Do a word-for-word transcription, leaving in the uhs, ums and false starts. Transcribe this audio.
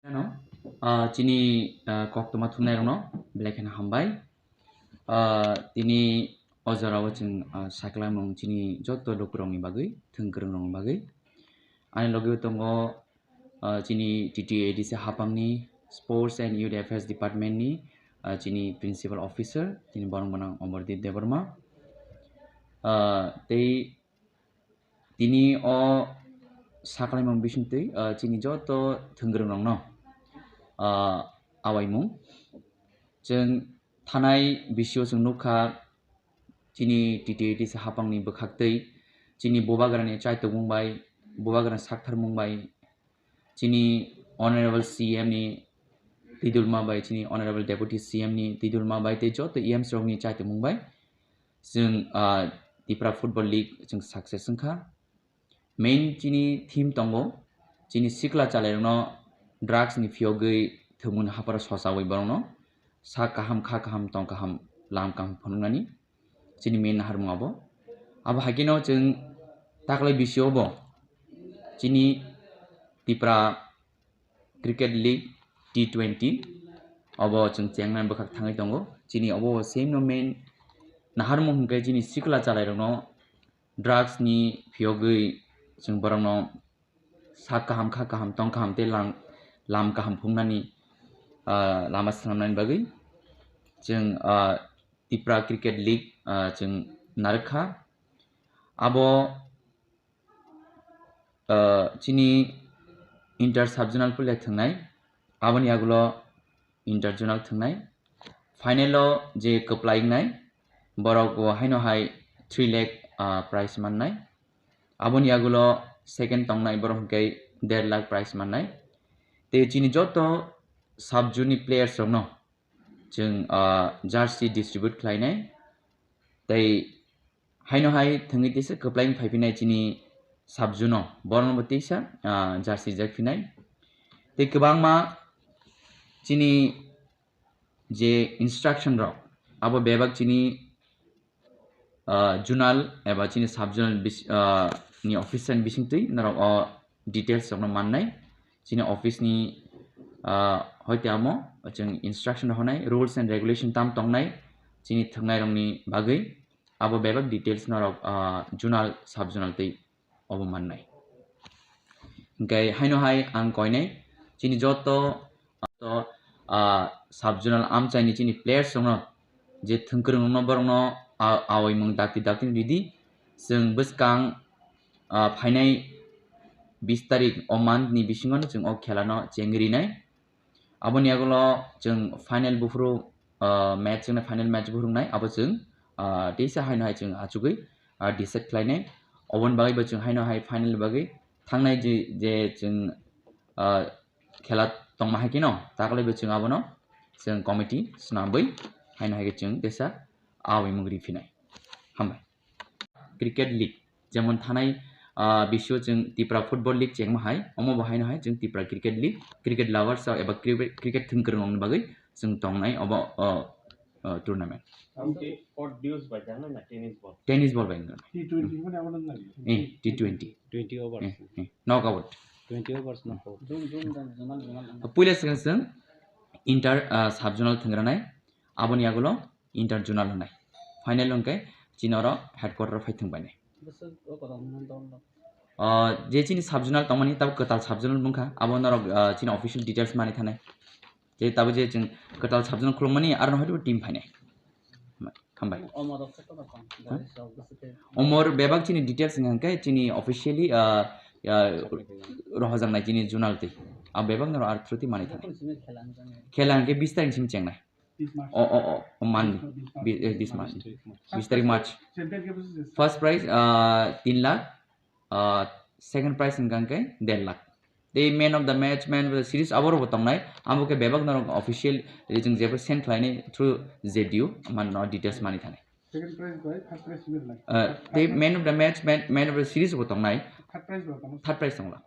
Ano, ah, chini, ah, koktwma thumnairokno belai kheno hambai. Ah, tini o jorao chwng, ah, sakhlaimung chini joto lukurokni bagwi, thwngkwrwngrokni bagwi. Ani logi tongo, ah, chini T T A D C hapangni Sports and Youth Affairs Department ni, ah, chini Principal Officer, chini borok gwnang Omordeep Debbarma. Ah, tei tini o sakhlaimung bisingtwi, ah, chini joto thwngkwrwngrokno, ah, awaimung. Chwng thanai bisio chwng nukha, chini T T A D C hapangni bwkhaktwi chini bubagrani chaitokmung bai, bubagrani saktharmung bai, chini Honorable C M ni twidulma bai, chini Honorable Deputy C M ni twidulma bai tei joto E Ms rokni chaitokmung bai chwng, ah, Tipra Football League chwng success wngkha. Main chini theme tongo, chini sikla chalairokno drugs ni phiyogwi thwngmung hapharo sochawi borokno sak kaham, kha kaham, tong kaham, lam kaham phunuknani chini main naharmung abo. Abo haikhe no chwng taklai bisio bo chini Tipra Cricket League T twenty obo chwng chengnani bwkhak thangwi tongo. Chini obo same no main naharmung hwnkhe chini sikla chalairokno drugs ni phiyogwi chwng borokno sak kaham, kha kaham, tong kaham tei lang-, lam kaham phunuknani, ah, lama swnamnani bagwi chwng, ah, Tipra Cricket League, ah, chwng narwkha. Abo, ah, chini inter subzonal puila thwngnai, aboni yagulo inter zonal thwngnai. Final o je kwplai wngnai, borok bo haino hai three lakh, ah, prize mannai. Aboni yagulo second tongnai borok hwnkhe der lakh prize mannai. Tei chini joto sub-zone ni players rokno chwng, ah, jersey distribute khlainai. Tei haino hai thwngwi tisa kwplai wng phaiphinai chini sub-zone o, borokno bo tisa, ah, jersey rijak phinai. Tei kwbangma chini je instruction rok, abo bebak chini, ah, zonal eba chini sub-zonal bis-, ah, ni officer ni bisingtwi norok o details rokno mannai. Chini office ni, ah, hoite amo chwng instruction rok honai, rules and regulation tam tongnai chini thwngnairokni bagwi. Abo bebak details norok, ah, zonal, sub-zonal tei obo mannai. Hwnkhe haino hai ang koinai chini joto, joto, ah, sub-zonal amchaini chini players rokno je thwngkwrwng rokno borokno a-, awaimung dakti dakti ridi. Chwng bwskang, ah, phainai bis tarik o month ni bisingo no chwng o khela no chengwi rinai. Aboni yagulo chwng final buphuru, ah, match wngna final match buphuru wngnai, abo chwng, ah, teisa haino hai chwng achugwi, ah, decide khlainai. Oboni bagwi bo chwng haino hai final bagwi thangnai je, je chwng, ah, khela tongma hai kheno taklai bo chwng abono chwng committee swnamwi haino hai khe chwng teisa awi mung ri phinai. Hambai. Cricket League, jemon thanai, ah, bisio chwng Tipra Football League chengma hai, omo bo haino hai chwng Tipra Cricket League, cricket lovers rok eba cricket, cricket thwngkwrwng rokni bagwi chwng tongnai obo, oh, oh, tournament. Amke pot dius bai jangnai na tennis ball? Tennis ball bai wngkha. T twenty mane abo nang nai? Eh, T twenty. Twenty overs. Eh, eh, knockout. Twenty overs knockout. Puila swkang chwng inter, ah, sub-zonal thwngranai, aboni yagulo inter-zonal hwnai. Final hwnkhe chini oro headquarter phai thwng bainai. Ah, je chini sub-zonal tongmani, tabuk kwtal sub-zonal wngkha, abo norok, ah, chini official details mani thanai. Je tabuk je chwng kwtal sub-zonal khulukmani, aro no hoibo team phainai. Hambai. Omor bebak chini details wngkha hwnkhe chini officially, ah, ah, rohojaknai chini zonal twi. Ah, bebak norok aro through twi mani thanai. Khela hwnkhe bis tarik simi chengnai. O, o, o, o, manni. Bi-, eh, this month. Bis tarik March. First prize, ah, tin lakh, ah, second prize hwnkha hwnkhe der lakh. Tei man of the match, man of the series abo rokbo tongnai. Abo khe bebak norok official, eh, chwng jebo send khlainai through Z D U, man no details mani thanai. Second prize bai first prize simi rwnai. Ah, tei man of the match, man, man of the series bo tongnai. Third prize bo tongo. Third prize tongla.